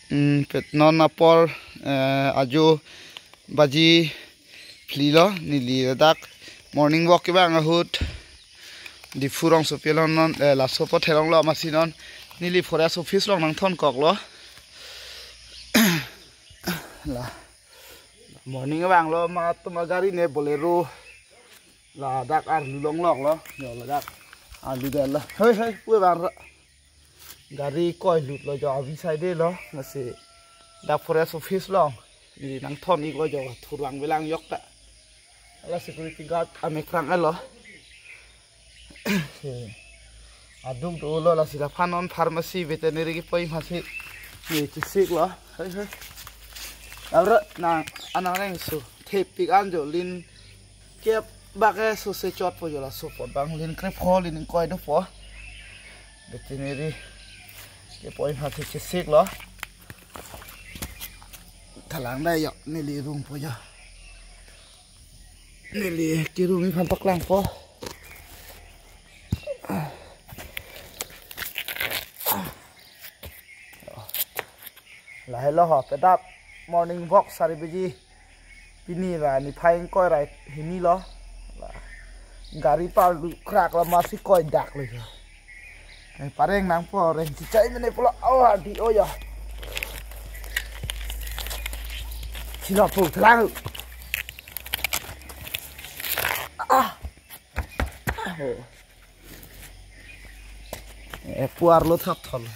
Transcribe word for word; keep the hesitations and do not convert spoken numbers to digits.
Hmm, pet non apor, eh, ajo baji phli lo, neli ladak morning walk kevang ahut Diphu rongsopi along non, eh, laso apot thelonglo, amatsi non neli forest office along nangthonkoklo. La morning vanglo, matum agari ne Bolero. Ladak arlu longloklo. Jo, ladak arlu detlo. Hei, hei, pu vang ra. Gari koilutlo jo, avi side lo. Lasi dak forest office along neli nangthon-iklo jo, thurvang velang jokta. La security guard amek rang alo. Aduk dolo, lasi laphan non pharmacy veterinary kepo-ik aphansi neli chesiklo. Hei, hei. Abra nang anang reng su thepik an jo, lin kep bak ke sose chotpo jo, laso apot bang lin krepho, lin ingkoi dopo. Veterinary kepo-ik aphansi chesiklo. Thalang dai jo, neli rungpo jo. Neli kerung-ik aphan paklangpo. Lahelo ho, petap morning walk sari baji. Pini ra niphai ingkoi ra hini lo. La gari parlu kraklo, amatsi koidaklo jo. Eh, pareng nangpo, reng chichai mene pulo. Oh, adi, oh ya. Silo pu, thalang. Ah. Ah, oh. Eh, pu arlo thap thol.